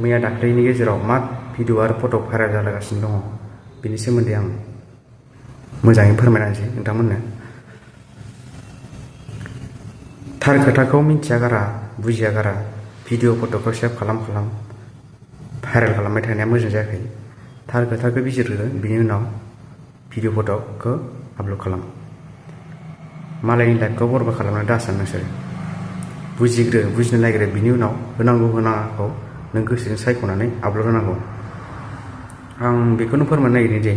मैया दाख्लैनि गेजेराव मा भिडिअ आरो फट' भाइरेल जालागासिनो दङ बेनि सोमोन्दै आं मोजाङै फोरमायना होनोसै नोंथांमोननो। थार खोथाखौ मिन्थिया गारा बुजिया गारा भिडिअ फट'खौ सेभ खालाम भाइरेल खालामबाय थानाया मोजां जायाखै। थार खोथाखौ बिजिरग्रो बिनि उनाव भिडिअ फट'खौ आपल'ड खालाम। मालायनि लाइफखौ बरबाद खालामनो दासान नोंसोर। बुजिग्रो बुजिनो नागिरो बिनि उनाव होनांगौ होनाङाखौ नों गोसोजों सायख'नानै आपल'ड होनांगौ। आं बेखौनो फोरमायनो नागिरदों जे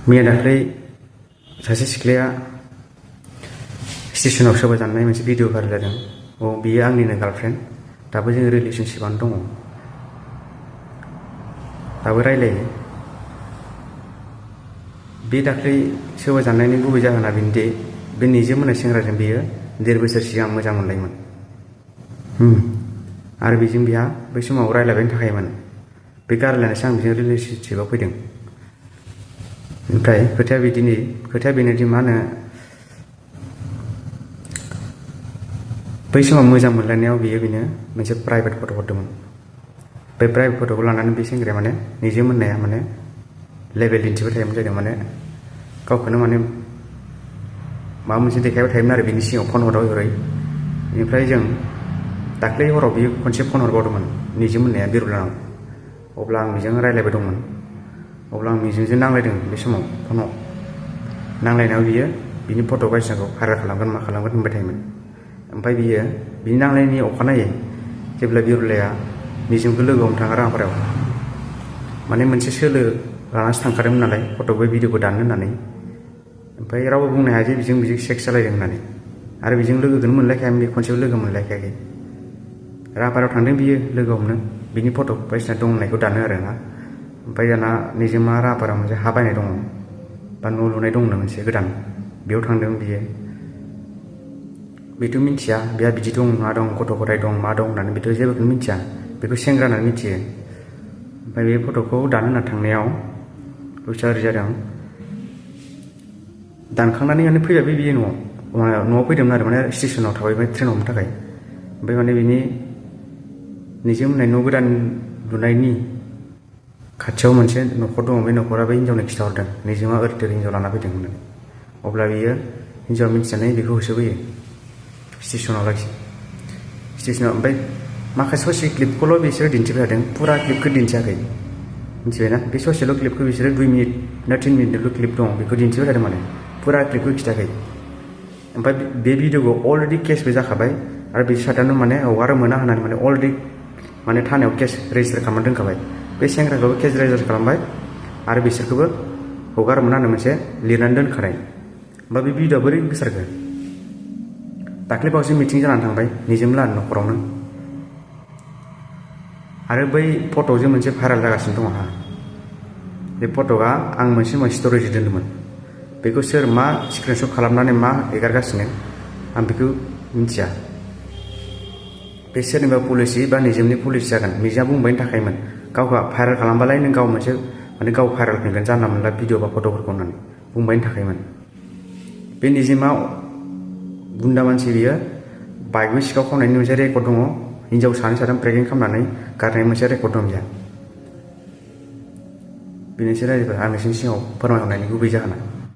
मैया दाख्लै सासे सिख्लाया स्टेसनाव सोरबा जानाय मोनसे भिडिअ भाइरेल जादों। बियो आंनिनो गार्लफ्रेन्ड, दाबो जों रिलेसनशिपआनो दङ, दाबो रायलायो। बे दाख्लै सोरबा जानायनि गुबै जाहोना बेनोदि बे निजोम होननाय सेंग्राजों बियो 1.5 बोसोर सिगां मोजां मोनलायोमोन आरो बेजों बिहा बै समाव रायलायबायनो थाखायोमोन। बे गारलायनायसो आं बेजों रिलेसनशिपआव फैदों। ओमफ्राय खोथाया बेनोदि मा होनो बै समाव मोजां मोनलायनायाव बियो बेनो मोनसे प्राइभेट फट' हरदोंमोन। बे प्राइभेट फट'खौ लानानै बे सेंग्राया माने निजोम होननाया माने लेभेल दिन्थिबाय थायोमोन जाहैदों। माने गावखौनो माने माबा मोनसे देखायबाय थायोमोन आरो बिनि सिगाङाव फन हरै। बेनिफ्राय जों दाख्लै हराव बियो खनसे फन हरबावदोंमोन निजोम होननाया बिरलानाव। अब्ला आं बेजों रायलायबाय दंमोन। अब्ला आं निजोमजों नांलायदों बे समाव फनाव। नांलायनायाव बियो बिनि फट' बायदिसिनाखौ भाइरेल खालामगोन मा खालामगोन होनबाय थायोमोन। ओमफ्राय बियो बिनि नांलायनायनि अखानायै जेब्ला बिरलाया निजोमखौ लोगो हमनो थाङो राङापारायाव, माने मोनसे सोलो लानासो थांखादोंमोन नालाय फट' बै भिडिअखौ दाननो होननानै। ओमफ्राय रावबो बुंनो हाया जे बिजों सेक्स जालायदों होननानै। आरो बेजों लोगोखौनो मोनलायखायामोन, बे खनसेबो लोगो मोनलायखायाखै। राङापारायाव थांदों बियो लोगो हमनो, बिनि फट' बायदिसिना दं होननायखौ दानो आरो ना। ओमफ्राय दाना निजोमा राङापारायाव मोनसे हा बायनाय दङ बा न' लुनाय दंनो मोनसे गोदान, बेयाव थांदों बियो। बेथ' मिथिया बेहा बिदि दं मा दं गथ' गथाय दं मा दं होननानै, बेथ' जेबोखौनो मिथिया, बेखौ सेंग्रा होननानै मिथियो। ओमफ्राय बे फट'खौ दानो होनना थांनायाव बुस्थुआ ओरै जादों, दानखांनानै माने फैबाय बियो न'आव फैदोंमोन आरो माने स्टेसनाव थाबायबाय ट्रेन हमनो थाखाय। ओमफ्राय माने बिनि निजोम होननाय न' गोदान लुनायनि खाथियाव मोनसे न'खर दङ। बे न'खरा बै हिन्जावनो खिन्थाहरदों निजोमा ओरैथो हिन्जाव लाना फैदों होननानै। अब्ला बियो हिन्जावा मिथिनानै बेखौ होसोबोयो स्टेसनाव लाखि। ओमफ्राय माखासे ससे क्लिपखौल' बिसोरो दिन्थिबाय थादों, फुरा क्लिपखौ दिन्थियाखै। मिथिबायना? बे ससेल' क्लिपखौ बिसोरो 2 मिनिट ना 3 मिनिटल' क्लिप दं बेखौ दिन्थिबाय थादों, माने फुरा क्लिपखौ खिथायाखै। ओमफ्राय बे भिडिअखौ अलरेडि केसबो जाखाबाय आरो बे साइडआनो माने हगारो मोना होननानै माने अलरेडि माने थानायाव केस रेजिस्टार खालामना दोनखाबाय। बे सेंग्राखौबो केस रेजिस्टार खालामबाय आरो बिसोरखौबो हगार मोना होननानै मोनसे लिरनानै दोनखानाय। ओमफ्राय बे भिडिअआ बोरै गोसारखो? दाख्लै बावैसो मिटिं जानानै थांबाय निजोम लाहानि न'खरावनो। आरो बै फट'जों मोनसे भाइरेल जागासिनो दङ हा। बे फट'आ आं मोनसे समाव स्ट'रेज दोन्दोंमोन। बेखौ सोर मा स्क्रिनशट खालामनानै मा एगारगासिनो आं बेखौ मिथिया। बे सोरनिबा पलिसि बा निजोमनि पलिसि जागोन। निजोमा बुंबायनि थाखायमोन गावखौ भाइरेल खालामबालाय नों गाव मोनसे माने गाव भाइरेल फैगोन जानला मोनला भिडिअ बा फट'फोरखौ होननानै बुंबायनि थाखायमोन। बे निजोमा गुन्दा मानसि, बियो बाइकबो सिखाव खावनायनि मोनसे रेकर्ड दङ। हिन्जाव सानै प्रेगनेन्ट खालामनानै गारनाय मोनसे रेकर्ड दं बिहा। बेनोसै रायजोफोर आं नोंसोरनि सिगाङाव फोरमायहरनायनि गुबै जाहोना।